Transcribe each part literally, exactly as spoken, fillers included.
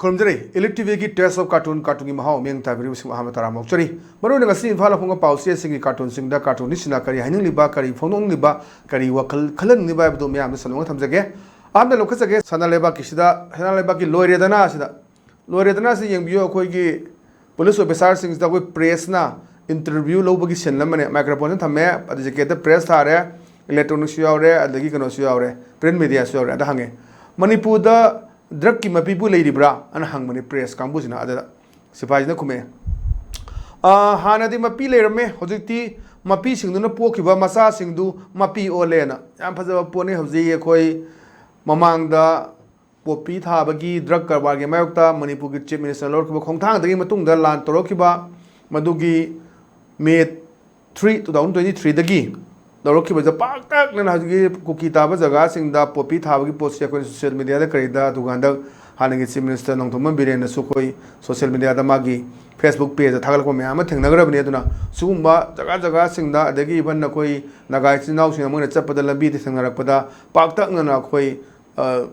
ꯈꯨꯔꯨꯝꯖꯔꯤ꯫ Elite TVꯒꯤ Taste of Cartoon, cartoonꯒꯤ ꯃꯍꯥꯎ ꯃꯤꯠꯌꯦꯡ ꯇꯥꯕꯤꯔꯤꯕꯁꯤꯡ ꯑꯍꯥꯟꯕ ꯇꯔꯥꯝꯅ ꯑꯣꯛꯆꯔꯤ꯫ ꯃꯔꯨꯑꯣꯏꯅ ꯉꯁꯤ ꯏꯝꯐꯥꯜ ꯐꯣꯡꯕ ꯄꯥꯎꯆꯦꯁꯤꯡꯒꯤ cartoonꯁꯤꯡꯗ cartoonistꯁꯤꯡꯅ ꯀꯔꯤ ꯍꯥꯏꯅꯤꯡꯂꯤꯕ, ꯀꯔꯤ ꯐꯣꯡꯗꯣꯛꯅꯤꯡꯂꯤꯕ, ꯀꯔꯤ ꯋꯥꯈꯜ ꯈꯜꯍꯟꯅꯤꯡꯂꯤꯕ ꯍꯥꯏꯕꯗꯨ ꯃꯌꯥꯝꯗ ꯁꯟꯗꯣꯛꯅ ꯊꯝꯖꯒꯦ꯫ ꯑꯍꯥꯟꯕꯗ ꯂꯧꯈꯠꯆꯒꯦ, ꯁꯅꯥ ꯂꯩꯕꯥꯛꯀꯤꯁꯤꯗ, ꯁꯅꯥ ꯂꯩꯕꯥꯛꯀꯤ ꯂꯣꯏꯔꯦꯗꯅ ꯑꯁꯤꯗ꯫ ꯂꯣꯏꯔꯦꯗꯅ ꯑꯁꯤ ꯌꯦꯡꯕꯤꯌꯨ, ꯑꯩꯈꯣꯏꯒꯤ police officerꯁꯤꯡꯁꯤꯗ ꯑꯩꯈꯣꯏ pressꯅ interview ꯂꯧꯕꯒꯤ scene ꯑꯃꯅꯦ, microphoneꯁꯨ ꯊꯝꯃꯦ, ꯑꯗꯨ jacketꯇ press ꯊꯥꯔꯦ, electronicꯁꯨ ꯌꯥꯎꯔꯦ, ꯑꯗꯒꯤ ꯀꯩꯅꯣꯁꯨ ꯌꯥꯎꯔꯦ, print mediaꯁꯨ ꯌꯥꯎꯔꯦ꯫ ꯑꯗ ꯍꯪꯉꯦ, "ꯃꯅꯤꯄꯨꯔꯗ drugꯀꯤ ꯃꯄꯤꯕꯨ ꯂꯩꯔꯤꯕ꯭ꯔꯥ?" ꯑꯅ ꯍꯪꯕꯅꯤ press ꯀꯥꯡꯕꯨꯁꯤꯅ꯫ ꯑꯗꯨꯗ ꯁꯤꯐꯥꯏꯁꯤꯅ ꯈꯨꯝꯃꯛꯑꯦ, "ꯑꯥ, ꯍꯥꯟꯅꯗꯤ ꯃꯄꯤ ꯂꯩꯔꯝꯃꯦ, ꯍꯧꯖꯤꯛꯇꯤ ꯃꯄꯤꯁꯤꯡꯗꯨꯅ ꯄꯣꯛꯈꯤꯕ ꯃꯆꯥꯁꯤꯡꯗꯨ ꯃꯄꯤ ꯑꯣꯜꯂꯦꯅ"꯫ ꯌꯥꯝ ꯐꯖꯕ ꯄꯣꯠꯅꯤ꯫ ꯍꯧꯖꯤꯛ ꯑꯩꯈꯣꯏ ꯃꯃꯥꯡꯗ poppy ꯊꯥꯕꯒꯤ drug ꯀꯔꯕꯥꯔꯒꯤ ꯃꯥꯌꯣꯛꯇ ꯃꯅꯤꯄꯨꯔꯒꯤ Chief Minister ꯂꯧꯔꯛꯈꯤꯕ ꯈꯣꯡꯊꯥꯡꯗꯒꯤ ꯃꯇꯨꯡꯗ ꯂꯥꯟ ꯇꯧꯔꯛꯈꯤꯕ, ꯃꯗꯨꯒꯤ May three, two thousand twenty threeꯗꯒꯤ ꯂꯧꯔꯛꯈꯤꯕꯗ ꯄꯥꯛꯇꯛꯅꯅ ꯍꯧꯖꯤꯛꯀꯤ ꯀꯨꯀꯤ ꯇꯥꯕ ꯖꯒꯥꯁꯤꯡꯗ poppy ꯊꯥꯕꯒꯤ ꯄꯣꯠꯁꯤ ꯑꯩꯈꯣꯏꯅ social mediaꯗ ꯀꯔꯤꯗ, ꯑꯗꯨꯒ ꯍꯟꯗꯛ ꯍꯥꯟꯅꯒꯤ Chief Minister ꯅꯣꯡꯊꯣꯝꯕꯝ ꯕꯤꯔꯦꯟꯅꯁꯨ ꯑꯩꯈꯣꯏ social mediaꯗ ꯃꯥꯒꯤ Facebook pageꯇ ꯊꯥꯒꯠꯂꯛꯄ ꯃꯌꯥꯝ ꯑꯃ ꯊꯦꯡꯅꯈ꯭ꯔꯕꯅꯤ꯫ ꯑꯗꯨꯅ ꯁꯤꯒꯨꯝꯕ ꯖꯒꯥ ꯖꯒꯥꯁꯤꯡꯗ, ꯑꯗꯒꯤ even ꯑꯩꯈꯣꯏ ꯅꯥꯒꯥ ꯏꯆꯤꯟ ꯏꯅꯥꯎꯁꯤꯡꯅ ꯃꯣꯏꯅ ꯆꯠꯄꯗ ꯂꯝꯕꯤꯗ ꯊꯦꯡꯅꯔꯛꯄꯗ ꯄꯥꯛꯇꯛꯅꯅ ꯑꯩꯈꯣꯏ, ꯑ,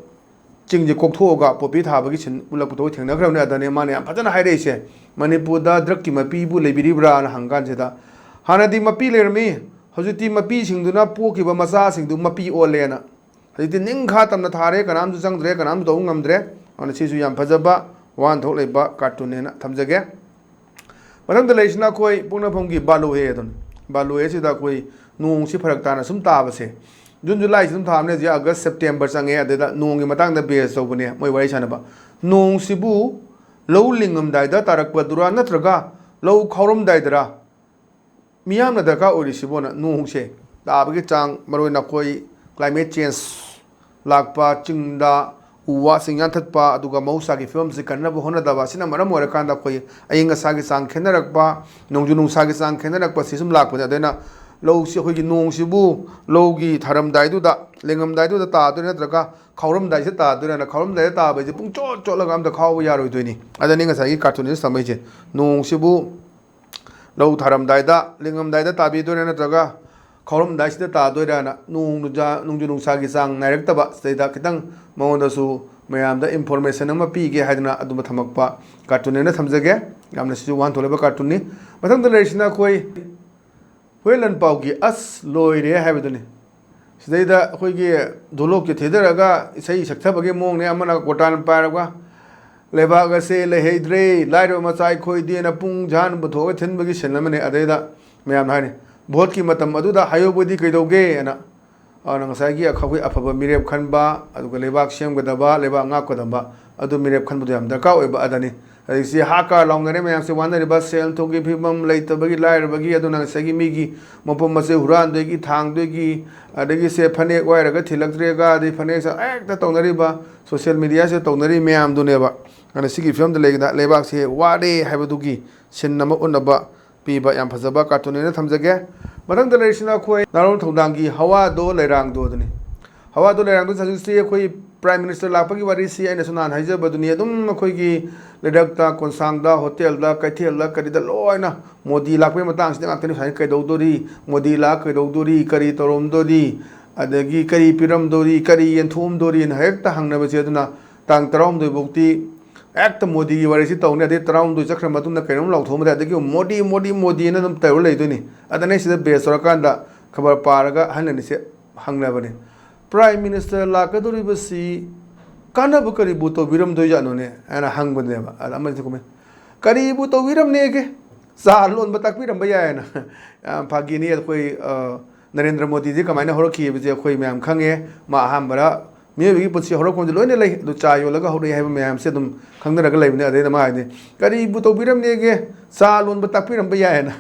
ꯆꯤꯡꯁꯦ ꯀꯣꯛꯊꯣꯛꯑꯒ poppy ꯊꯥꯕꯒꯤ scene ꯎꯠꯂꯛꯄꯗꯣ ꯑꯩꯈꯣꯏ ꯊꯦꯡꯅꯈ꯭ꯔꯕꯅꯤ꯫ ꯑꯗꯅꯦ ꯃꯥꯅ ꯌꯥꯝ ꯐꯖꯅ ꯍꯥꯏꯔꯛꯏꯁꯦ, "ꯃꯅꯤꯄꯨꯔꯗ drugꯀꯤ ꯃꯄꯤꯕꯨ ꯂꯩꯕꯤꯔꯤꯕ꯭ꯔꯥꯅ?" ꯍꯪꯀꯥꯟꯁꯤꯗ, "ꯍꯥꯟꯅꯗꯤ ꯃꯄꯤ ꯂꯩꯔꯝꯃꯤ, ꯍꯧꯖꯤꯛꯇꯤ ꯃꯄꯤꯁꯤꯡꯗꯨꯅ ꯄꯣꯛꯈꯤꯕ ꯃꯆꯥꯁꯤꯡꯗꯨ ꯃꯄꯤ ꯑꯣꯜꯂꯦꯅ꯫ ꯍꯧꯖꯤꯛꯇꯤ ꯅꯤꯡꯈꯥ ꯇꯝꯅ ꯊꯥꯔꯦ, ꯀꯅꯥꯝꯁꯨ ꯆꯪꯗ꯭ꯔꯦ, ꯀꯅꯥꯝꯁꯨ ꯇꯧꯕ ꯉꯝꯗ꯭ꯔꯦ"꯫ ꯑꯗꯨꯅ ꯁꯤꯁꯨ ꯌꯥꯝ ꯐꯖꯕ ꯋꯥꯍꯟꯊꯣꯛ ꯂꯩꯕ cartoonꯅꯦꯅ ꯊꯝꯖꯒꯦ꯫ ꯃꯊꯪꯗ ꯂꯩꯔꯤꯁꯤꯅ ꯑꯩꯈꯣꯏ ꯄꯣꯛꯅꯐꯝꯒꯤ ꯕꯥꯂꯨ ꯍꯦ ꯑꯗꯨꯅꯤ꯫ ꯕꯥꯂꯨ ꯍꯦ ꯑꯁꯤꯗ ꯑꯩꯈꯣꯏ ꯅꯣꯡꯁꯤ ꯐꯔꯛ ꯇꯥꯅ ꯁꯨꯝ ꯇꯥꯕꯁꯦ, June Julyꯁꯤ ꯑꯗꯨꯝ ꯊꯥꯕꯅꯦ, ꯍꯧꯖꯤꯛ August September ꯆꯪꯉꯦ, ꯑꯗꯨꯗ ꯅꯣꯡꯒꯤ ꯃꯇꯥꯡꯗ base ꯇꯧꯕꯅꯦ ꯃꯣꯏ ꯋꯥꯔꯤ ꯁꯥꯟꯅꯕ꯫ ꯅꯣꯡꯁꯤꯕꯨ ꯂꯧ ꯂꯤꯡꯉꯝꯗꯥꯏꯗ ꯇꯥꯔꯛꯄꯗꯨꯔꯥ ꯅꯠꯇ꯭ꯔꯒ ꯂꯧ ꯈꯥꯎꯔꯝꯗꯥꯏꯗꯔꯥ? ꯃꯤꯌꯥꯝꯅ ꯗꯔꯀꯥꯔ ꯑꯣꯏꯔꯤꯁꯤꯕꯨꯅ ꯅꯣꯡꯁꯦ ꯇꯥꯕꯒꯤ ꯆꯥꯡ, ꯃꯔꯨꯑꯣꯏꯅ ꯑꯩꯈꯣꯏ climate change ꯂꯥꯛꯄ, ꯆꯤꯡꯗ ꯎ ꯋꯥꯁꯤꯡ ꯌꯥꯟꯊꯠꯄ, ꯑꯗꯨꯒ ꯃꯍꯧꯁꯥꯒꯤ ꯐꯤꯕꯝꯁꯤ ꯀꯟꯅꯕ ꯍꯣꯠꯅꯗꯕ ꯑꯁꯤꯅ ꯃꯔꯝ ꯑꯣꯏꯔꯀꯥꯟꯗ ꯑꯩꯈꯣꯏ ꯑꯏꯪ ꯑꯁꯥꯒꯤ ꯆꯥꯡ ꯈꯦꯠꯅꯔꯛꯄ, ꯅꯣꯡꯖꯨ ꯅꯨꯡꯁꯥꯒꯤ ꯆꯥꯡ ꯈꯦꯠꯅꯔꯛꯄ ꯁꯤ ꯁꯨꯝ ꯂꯥꯛꯄꯅꯦ꯫ ꯑꯗꯨꯅ ꯂꯧꯁꯤ, ꯑꯩꯈꯣꯏꯒꯤ ꯅꯣꯡꯁꯤꯕꯨ ꯂꯧꯒꯤ ꯊꯥꯔꯝꯗꯥꯏꯗꯨꯗ, ꯂꯦꯡꯉꯝꯗꯥꯏꯗꯨꯗ ꯇꯥꯗꯣꯏꯔꯥ ꯅꯠꯇ꯭ꯔꯒ ꯈꯥꯎꯔꯝꯗꯥꯏꯁꯤꯗ ꯇꯥꯗꯣꯏꯔꯥꯅ? ꯈꯥꯎꯔꯝꯗꯥꯏꯗ ꯇꯥꯕ ꯍꯥꯏꯁꯦ ꯄꯨꯡꯆꯣꯠ ꯆꯣꯠꯂꯒ ꯑꯝꯇ ꯈꯥꯎꯕ ꯌꯥꯔꯣꯏꯗꯣꯏꯅꯤ꯫ ꯑꯗꯅꯤ ꯉꯁꯥꯏꯒꯤ cartoonꯅ ꯇꯝꯃꯛꯏꯁꯦ, ꯅꯣꯡꯁꯤꯕꯨ ꯂꯧ ꯊꯥꯔꯝꯗꯥꯏꯗ, ꯂꯤꯡꯉꯝꯗꯥꯏꯗ ꯇꯥꯕꯤꯗꯣꯏꯔꯥ ꯅꯠꯇ꯭ꯔꯒ ꯈꯥꯎꯔꯝꯗꯥꯏꯁꯤꯗ ꯇꯥꯗꯣꯏꯔꯥꯅ? ꯅꯣꯡ ꯅꯨꯡꯖꯥ-, ꯅꯣꯡꯖꯨ ꯅꯨꯡꯁꯥꯒꯤ ꯆꯥꯡ ꯅꯥꯏꯔꯛꯇꯕ, ꯁꯤꯗꯩꯗ ꯈꯤꯇꯪ ꯃꯉꯣꯟꯗꯁꯨ ꯃꯌꯥꯝꯗ ꯏꯟꯐꯣꯔꯃꯦꯁꯟ ꯑꯃ ꯄꯤꯒꯦ ꯍꯥꯏꯗꯅ ꯑꯗꯨꯝꯕ ꯊꯝꯃꯛꯄ ꯀꯥꯔꯇꯨꯟꯅꯦꯅ ꯊꯝꯖꯒꯦ꯫ ꯌꯥꯝꯅ ꯁꯤꯁꯨ ꯋꯥꯍꯟꯊꯣꯛ ꯂꯩꯕ ꯀꯥꯔꯇꯨꯟꯅꯤ꯫ ꯃꯊꯪꯗ ꯂꯩꯔꯤꯁꯤꯅ ꯑꯩꯈꯣꯏ ꯍꯨꯏ ꯂꯟꯄꯥꯎꯒꯤ ꯑꯁ ꯂꯣꯏꯔꯦ ꯍꯥꯏꯕꯗꯨꯅꯤ꯫ ꯁꯤꯗꯩꯗ ꯑꯩꯈꯣꯏꯒꯤ ꯗꯣꯂꯣꯞꯀꯤ ꯊꯦꯗꯔꯒ ꯏꯁꯩ ꯁꯛꯊꯕꯒꯤ ꯃꯑꯣꯡꯅꯦ, ꯑꯃꯅ ꯀꯣꯔꯇꯥꯟ ꯄꯥꯏꯔꯒ "ꯂꯩꯕꯥꯛ ꯑꯁꯦ ꯂꯩꯍꯩꯗ꯭ꯔꯦ, ꯂꯥꯏꯔꯕ ꯃꯆꯥ ꯑꯩꯈꯣꯏꯗꯤꯅ ꯄꯨꯡ ꯖꯥꯟ ꯄꯨꯊꯣꯛꯑꯒ ꯊꯤꯟꯕꯒꯤ ꯁꯤꯟ ꯑꯃꯅꯤ"꯫ ꯑꯗꯩꯗ ꯃꯌꯥꯝꯅ ꯍꯥꯏꯅꯤ, "ꯚꯣꯠꯀꯤ ꯃꯇꯝ ꯑꯗꯨꯗ ꯍꯥꯏꯍꯧꯕꯗꯤ ꯀꯩꯗꯧꯒꯦ?" ꯍꯥꯏꯅ꯫ ꯑꯗꯨꯅ ꯉꯁꯥꯏꯒꯤ ꯑꯩꯈꯣꯏ ꯑꯐꯕ ꯃꯤꯔꯦꯞ ꯈꯟꯕ, ꯑꯗꯨꯒ ꯂꯩꯕꯥꯛ ꯁꯦꯝꯒꯗꯕ, ꯂꯩꯕꯥꯛ ꯉꯥꯛꯀꯗꯕ, ꯑꯗꯨ ꯃꯤꯔꯦꯞ ꯈꯟꯕꯗꯣ ꯌꯥꯝ ꯗꯔꯀꯥꯔ ꯑꯣꯏꯕ ꯑꯗꯨꯅꯤ꯫ ꯍꯧꯖꯤꯛꯁꯤ ꯍꯥ ꯀꯥ ꯂꯥꯎꯅꯔꯦ ꯃꯌꯥꯝꯁꯦ, ꯋꯥꯅꯔꯤꯕ ꯁꯦꯜ ꯊꯨꯝꯒꯤ ꯐꯤꯕꯝ ꯂꯩꯇꯕꯒꯤ, ꯂꯥꯏꯔꯕꯒꯤ, ꯑꯗꯨꯅ ꯉꯁꯥꯏꯒꯤ ꯃꯤꯒꯤ ꯃꯄꯣꯠ ꯃꯆꯩ ꯍꯨꯔꯥꯟꯗꯣꯏꯒꯤ, ꯊꯥꯡꯗꯣꯏꯒꯤ, ꯑꯗꯒꯤ ꯁꯦ ꯐꯅꯦꯛ ꯋꯥꯏꯔꯒ ꯊꯤꯜꯂꯛꯇ꯭ꯔꯦꯒ, ꯑꯗꯩ ꯐꯅꯦꯛꯁꯦ ꯍꯦꯛꯇ ꯇꯧꯅꯔꯤꯕ, ꯁꯣꯁꯤꯌꯦꯜ ꯃꯤꯗꯤꯌꯥꯁꯤꯗ ꯇꯧꯅꯔꯤ ꯃꯌꯥꯝꯗꯨꯅꯦꯕ꯫ ꯑꯗꯨꯅ ꯁꯤꯒꯤ ꯐꯤꯕꯝꯗ ꯂꯩꯕꯗ ꯂꯩꯕꯥꯛꯁꯦ ꯋꯥꯔꯦ ꯍꯥꯏꯕꯗꯨꯒꯤ ꯁꯤꯟ ꯑꯃ ꯎꯠꯅꯕ ꯄꯤꯕ ꯌꯥꯝ ꯐꯖꯕ ꯀꯥꯔꯇꯨꯟ ꯑꯣꯏꯅ ꯊꯝꯖꯒꯦ꯫ ꯃꯊꯪꯗ ꯂꯩꯔꯤꯁꯤꯅ ꯑꯩꯈꯣꯏ ꯅꯥꯔꯣꯟ ꯊꯧꯗꯥꯡꯒꯤ ꯍꯋꯥꯗꯣ ꯂꯩꯔꯥꯡꯗꯣ ꯑꯗꯨꯅꯤ꯫ ꯍꯋꯥꯗꯣ ꯂꯩꯔꯥꯡꯗꯣ ꯍꯧꯖꯤꯛꯁꯤ ꯑꯩꯈꯣꯏ ꯄ꯭ꯔꯥꯏꯝ ꯃꯤꯅꯤꯁꯇꯔ ꯂꯥꯛꯄꯒꯤ ꯋꯥꯔꯤꯁꯤ ꯑꯩꯅꯁꯨ ꯅꯍꯥꯟ ꯍꯥꯏꯖꯕꯗꯨꯅꯤ꯫ ꯑꯗꯨꯝ ꯑꯩꯈꯣꯏꯒꯤ ꯂꯩꯔꯛꯇ, ꯀꯣꯟꯁꯥꯡꯗ, ꯍꯣꯇꯦꯜꯗ, ꯀꯩꯊꯦꯜꯗ, ꯀꯔꯤꯗ ꯂꯣꯏꯅ ꯃꯣꯗꯤ ꯂꯥꯛꯄꯒꯤ ꯃꯇꯥꯡꯁꯤꯗ ꯉꯥꯛꯇꯅꯤ꯫ ꯁꯨꯃꯥꯏꯅ ꯀꯩꯗꯧꯗꯣꯔꯤ, ꯃꯣꯗꯤ ꯂꯥꯛ ꯀꯩꯗꯧꯗꯣꯔꯤ, ꯀꯔꯤ ꯇꯧꯔꯝꯗꯣꯔꯤ, ꯑꯗꯒꯤ ꯀꯔꯤ ꯄꯤꯔꯝꯗꯣꯔꯤ, ꯀꯔꯤ ꯌꯦꯟꯊꯣꯛꯑꯝꯗꯣꯔꯤꯅ ꯍꯦꯛꯇ ꯍꯪꯅꯕꯁꯦ꯫ ꯑꯗꯨꯅ ꯇꯥꯡ ꯇꯔꯥꯍꯨꯝꯗꯣꯏ ꯐꯥꯎꯗꯤ ꯍꯦꯛꯇ ꯃꯣꯗꯤꯒꯤ ꯋꯥꯔꯤꯁꯤ ꯇꯧꯅꯤ꯫ ꯑꯗꯩ ꯇꯔꯥꯍꯨꯝꯗꯣꯏ ꯆꯠꯈ꯭ꯔ ꯃꯇꯨꯡꯗ ꯀꯩꯅꯣꯝ ꯂꯥꯎꯊꯣꯛꯑꯝꯕꯗ ꯑꯗꯒꯤ ꯃꯣꯗꯤ, ꯃꯣꯗꯤ, ꯃꯣꯗꯤꯅ ꯑꯗꯨꯝ ꯇꯧꯔ ꯂꯩꯗꯣꯏꯅꯤ꯫ ꯑꯗꯅ ꯑꯩ ꯁꯤꯗ ꯕꯦꯁ ꯇꯧꯔꯀꯥꯟꯗ ꯈꯕꯔ ꯄꯥꯔꯒ ꯑꯍꯜ ꯑꯅꯤꯁꯦ ꯍꯪꯅꯕꯅꯤ, "ꯄ꯭ꯔꯥꯏꯝ ꯃꯤꯅꯤꯁꯇꯔ ꯂꯥꯛꯀꯗꯧꯔꯤꯕꯁꯤ ꯀꯥꯟꯅꯕ ꯀꯔꯤꯕꯨ ꯇꯧꯕꯤꯔꯝꯗꯣꯏꯖꯥꯠꯅꯣꯅꯦ?" ꯍꯥꯏꯅ ꯍꯪꯕꯅꯦꯕ꯫ ꯑꯗ ꯑꯃꯅ ꯈꯨꯝꯃꯦ, "ꯀꯔꯤꯕꯨ ꯇꯧꯕꯤꯔꯝꯅꯦꯒꯦ? ꯆꯥ ꯂꯣꯟꯕ ꯇꯥꯛꯄꯤꯔꯝꯕ ꯌꯥꯏꯅ"꯫ ꯌꯥꯝ ꯐꯥꯒꯤꯅꯤ꯫ ꯑꯩꯈꯣꯏ, ꯑ, ꯅꯔꯦꯟꯗ꯭ꯔ ꯃꯣꯗꯤꯁꯦ ꯀꯃꯥꯏꯅ ꯍꯧꯔꯛꯈꯤ ꯍꯥꯏꯕꯁꯦ ꯑꯩꯈꯣꯏ ꯃꯌꯥꯝ ꯈꯪꯉꯦ꯫ ꯃꯥ ꯑꯍꯥꯟꯕꯗ ꯃꯤꯑꯣꯏꯕꯒꯤ ꯄꯨꯟꯁꯤ ꯍꯧꯔꯛꯐꯝꯁꯦ ꯂꯣꯏꯅ ꯂꯩ, ꯑꯗꯨ ꯆꯥ ꯌꯣꯜꯂꯒ ꯍꯧꯔꯛꯑꯦ ꯍꯥꯏꯕ ꯃꯌꯥꯝꯁꯦ ꯑꯗꯨꯝ ꯈꯪꯅꯔꯒ ꯂꯩꯕꯅꯦ꯫ ꯑꯗꯩꯗ ꯃꯥ ꯍꯥꯏꯅꯤ, "ꯀꯔꯤꯕꯨ ꯇꯧꯕꯤꯔꯝꯅꯦꯒꯦ? ꯆꯥ ꯂꯣꯟꯕ ꯇꯥꯛꯄꯤꯔꯝꯕ ꯌꯥꯏ" ꯍꯥꯏꯅ꯫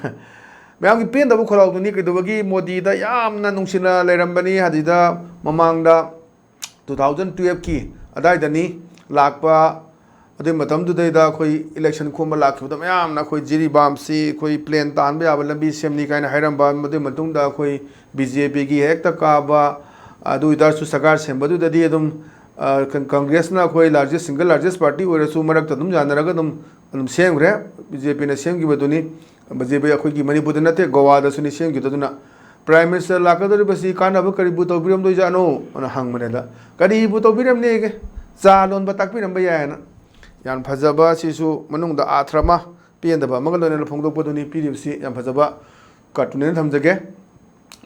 ꯃꯌꯥꯝꯒꯤ ꯄꯦꯟꯗꯕ ꯈꯣꯜꯂꯥꯎꯗꯨꯅꯤ꯫ ꯀꯩꯗꯧꯕꯒꯤ ꯃꯣꯗꯤꯗ ꯌꯥꯝꯅ ꯅꯨꯡꯁꯤꯅ ꯂꯩꯔꯝꯕꯅꯤ꯫ ꯑꯗꯨꯗ ꯃꯃꯥꯡꯗ two thousand twelve ꯀꯤ ꯑꯗꯥꯏꯗꯅꯤ ꯂꯥꯛꯄ꯫ ꯑꯗꯨꯒꯤ ꯃꯇꯝꯗꯨꯗꯩꯗ ꯑꯩꯈꯣꯏ ꯏꯂꯦꯛꯁꯟ ꯈꯣꯝꯕ ꯂꯥꯛꯈꯤꯕꯗ ꯃꯌꯥꯝꯅ ꯑꯩꯈꯣꯏ ꯖꯤꯔꯤꯕꯥꯝꯁꯤ ꯑꯩꯈꯣꯏ ꯄ꯭ꯂꯦꯟ ꯇꯥꯍꯟꯕ ꯌꯥꯕ ꯂꯝꯕꯤ ꯁꯦꯝꯅꯤ ꯀꯥꯏꯅ ꯍꯥꯏꯔꯝꯕ꯫ ꯃꯗꯨꯒꯤ ꯃꯇꯨꯡꯗ ꯑꯩꯈꯣꯏ ꯕꯤ ꯖꯦ ꯄꯤꯒꯤ ꯍꯦꯛꯇ ꯀꯥꯕ꯫ ꯑꯗꯨ ꯑꯣꯏꯇꯥꯔꯁꯨ ꯁꯔꯀꯥꯔ ꯁꯦꯝꯕꯗꯨꯗꯗꯤ ꯑꯗꯨꯝ, ꯑ, ꯀꯪ-, ꯀꯪꯒ꯭ꯔꯦꯁꯅ ꯑꯩꯈꯣꯏ ꯂꯥꯔꯖꯦꯁ, ꯁꯤꯡꯒꯜ ꯂꯥꯔꯖꯦꯁ ꯄꯥꯔꯇꯤ ꯑꯣꯏꯔꯁꯨ ꯃꯔꯛꯇ ꯑꯗꯨꯝ ꯌꯥꯅꯔꯒ ꯑꯗꯨꯝ, ꯑꯗꯨꯝ ꯁꯦꯝꯈ꯭ꯔꯦ꯫ ꯕꯤ ꯖꯦ ꯄꯤꯅ ꯁꯦꯝꯈꯤꯕꯗꯨꯅꯤ꯫ ꯕꯤ ꯖꯦ ꯄꯤ ꯑꯩꯈꯣꯏꯒꯤ ꯃꯅꯤꯄꯨꯔꯗ ꯅꯠꯇꯦ, ꯒꯣꯋꯥꯗꯁꯨꯅꯤ ꯁꯦꯝꯈꯤꯕꯗꯨꯅ꯫ "ꯄ꯭ꯔꯥꯏꯝ ꯃꯤꯅꯤꯁꯇꯔ ꯂꯥꯛꯀꯗꯧꯔꯤꯕꯁꯤ ꯀꯥꯟꯅꯕ ꯀꯔꯤꯕꯨ ꯇꯧꯕꯤꯔꯝꯗꯣꯏꯖꯥꯠꯅꯣ?" ꯑꯅ ꯍꯪꯕꯅꯦꯗ꯫ "ꯀꯔꯤꯕꯨ ꯇꯧꯕꯤꯔꯝꯅꯦꯒꯦ? ꯆꯥ ꯂꯣꯟꯕ ꯇꯥꯛꯄꯤꯔꯝꯕ ꯌꯥꯏ ꯍꯥꯏꯅ꯫ ꯌꯥꯝ ꯐꯖꯕ, ꯁꯤꯁꯨ ꯃꯅꯨꯡꯗ ꯑꯥꯔꯊ ꯑꯃ, ꯄꯦꯟꯗꯕ ꯑꯃꯒ ꯂꯣꯏꯅꯅ ꯐꯣꯡꯗꯣꯛꯄꯗꯨꯅꯤ ꯄꯤꯔꯤꯕꯁꯤ꯫ ꯌꯥꯝ ꯐꯖꯕ ꯀꯥꯔꯇꯨꯟꯅꯦꯅ ꯊꯝꯖꯒꯦ꯫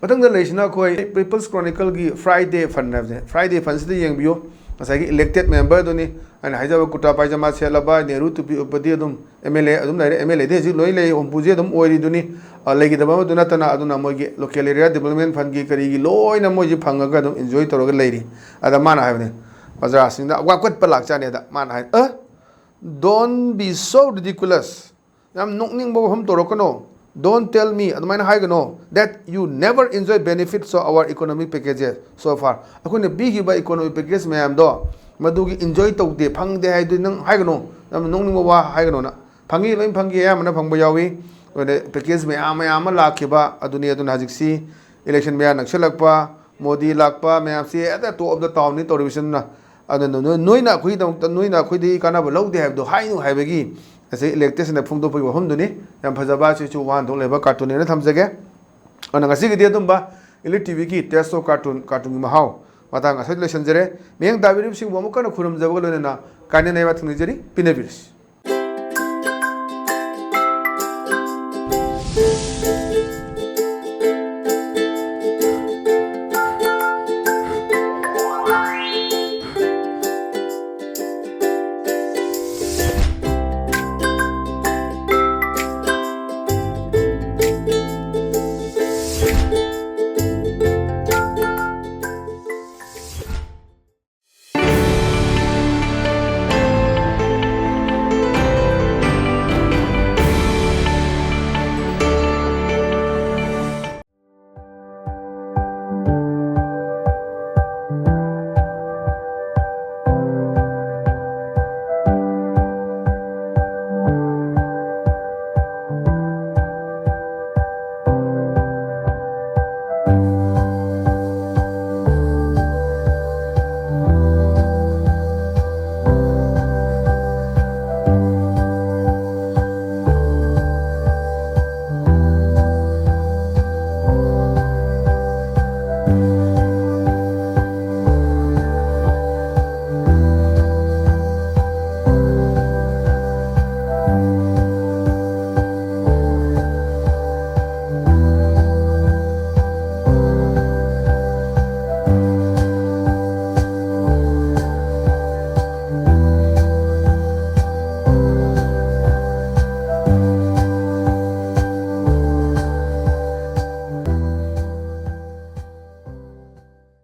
ꯃꯊꯪꯗ ꯂꯩꯔꯤꯁꯤꯅ ꯑꯩꯈꯣꯏ People's Chronicleꯒꯤ Friday Fun ꯍꯥꯏꯕꯁꯦ꯫ Friday Funꯁꯤꯗ ꯌꯦꯡꯕꯤꯌꯨ꯫ ꯉꯁꯥꯏꯒꯤ elected member ꯑꯗꯨꯅꯤ ꯑꯩꯅ ꯍꯥꯏꯖꯕ, ꯀꯨꯔꯇꯥ ꯄꯥꯏꯖꯃꯥ ꯁꯦꯠꯂꯕ, ꯅꯦꯍꯔꯨ ꯇꯨꯄꯤ ꯎꯞꯄꯗꯤ ꯑꯗꯨꯝ M L A ꯑꯗꯨꯝ ꯂꯩꯔꯦ꯫ M L Aꯗꯤ ꯍꯧꯖꯤꯛ ꯂꯣꯏ ꯂꯩ, ꯍꯨꯝꯐꯨꯁꯦ ꯑꯗꯨꯝ ꯑꯣꯏꯔꯤꯗꯨꯅꯤ꯫ ꯑ, ꯂꯩꯒꯗꯕ ꯑꯃꯗꯨ ꯅꯠꯇꯅ, ꯑꯗꯨꯅ ꯃꯣꯏꯒꯤ local area development fundꯀꯤ ꯀꯔꯤꯒꯤ ꯂꯣꯏꯅ ꯃꯣꯏꯁꯤ ꯐꯪꯉꯒ ꯑꯗꯨꯝ enjoy ꯇꯧꯔꯒ ꯂꯩꯔꯤ꯫ ꯑꯗ ꯃꯥꯅ ꯍꯥꯏꯕꯅꯤ, ꯄ꯭ꯔꯖꯥꯁꯤꯡꯗ ꯋꯥꯀꯠꯄ ꯂꯥꯛꯆꯥꯅꯤ꯫ ꯑꯗ ꯃꯥꯅ ꯍꯥꯏ, "ꯑ, don't be so ridiculous꯫ ꯌꯥꯝ ꯅꯣꯛꯅꯤꯡꯕ ꯋꯥꯐꯝ ꯇꯧꯔꯛꯀꯅꯣ꯫ Don't tell me, ꯑꯗꯨꯃꯥꯏꯅ ꯍꯥꯏꯒꯅꯣ, that you never enjoy benefits of our economic packages so far." ꯑꯩꯈꯣꯏꯅ ꯄꯤꯈꯤꯕ economic package ꯃꯌꯥꯝꯗꯣ, ꯃꯗꯨꯒꯤ enjoy ꯇꯧꯗꯦ, ꯐꯪꯗꯦ ꯍꯥꯏꯗꯨꯗꯤ ꯅꯪ ꯍꯥꯏꯒꯅꯣ꯫ ꯌꯥꯝ ꯅꯣꯛꯅꯤꯡꯕ ꯋꯥ ꯍꯥꯏꯒꯅꯣꯅ꯫ ꯐꯪꯉꯤ, ꯂꯣꯏ ꯐꯪꯈꯤ, ꯑꯌꯥꯝꯕꯅ ꯐꯪꯕ ꯌꯥꯎꯏ꯫ ꯑꯗꯨꯅ package ꯃꯌꯥꯝ ꯃꯌꯥꯝ ꯑꯃ ꯂꯥꯛꯈꯤꯕ ꯑꯗꯨꯅꯤ꯫ ꯑꯗꯨꯅ ꯍꯧꯖꯤꯛꯁꯤ election ꯃꯌꯥ ꯅꯛꯁꯤꯜꯂꯛꯄ, ꯃꯣꯗꯤ ꯂꯥꯛꯄ, ꯃꯌꯥꯝꯁꯤ ꯍꯦꯛꯇ top of the townꯅꯤ ꯇꯧꯔꯤꯕꯁꯤꯅ꯫ ꯑꯗꯨꯅ ꯅꯣꯏ-, ꯅꯣꯏꯅ ꯑꯩꯈꯣꯏꯒꯤꯗꯃꯛꯇ, ꯅꯣꯏꯅ ꯑꯩꯈꯣꯏꯗꯒꯤ ꯀꯥꯟꯅꯕ ꯂꯧꯗꯦ ꯍꯥꯏꯕꯗꯣ ꯍꯥꯏꯅꯨ ꯍꯥꯏꯕꯒꯤ ꯉꯁꯤ electedꯁꯤꯡꯅ ꯐꯣꯡꯗꯣꯛꯄꯒꯤ ꯋꯥꯐꯝꯗꯨꯅꯤ꯫ ꯌꯥꯝ ꯐꯖꯕ, ꯑꯁꯤꯁꯨ ꯋꯥꯍꯟꯊꯣꯛ ꯂꯩꯕ ꯀꯥꯔꯇꯨꯟꯅꯦꯅ ꯊꯝꯖꯒꯦ꯫ ꯑꯗꯨꯅ ꯉꯁꯤꯒꯤꯗꯤ ꯑꯗꯨꯝꯕ Elite TVꯒꯤ Taste of Cartoon, ꯀꯥꯔꯇꯨꯟꯒꯤ ꯃꯍꯥꯎ ꯃꯇꯥꯡ ꯑꯁꯤꯗ ꯂꯣꯏꯁꯤꯟꯖꯔꯦ꯫ ꯃꯤꯠꯌꯦꯡ ꯇꯥꯕꯤꯔꯤꯕꯁꯤꯡꯕꯨ ꯑꯃꯨꯛ ꯍꯟꯅ ꯈꯨꯔꯨꯝꯖꯕꯒ ꯂꯣꯏꯅꯅ ꯀꯥꯏꯅꯅꯕ ꯊꯦꯡꯅꯖꯔꯤ꯫ ꯄꯤꯅꯕꯤꯔꯁꯤ꯫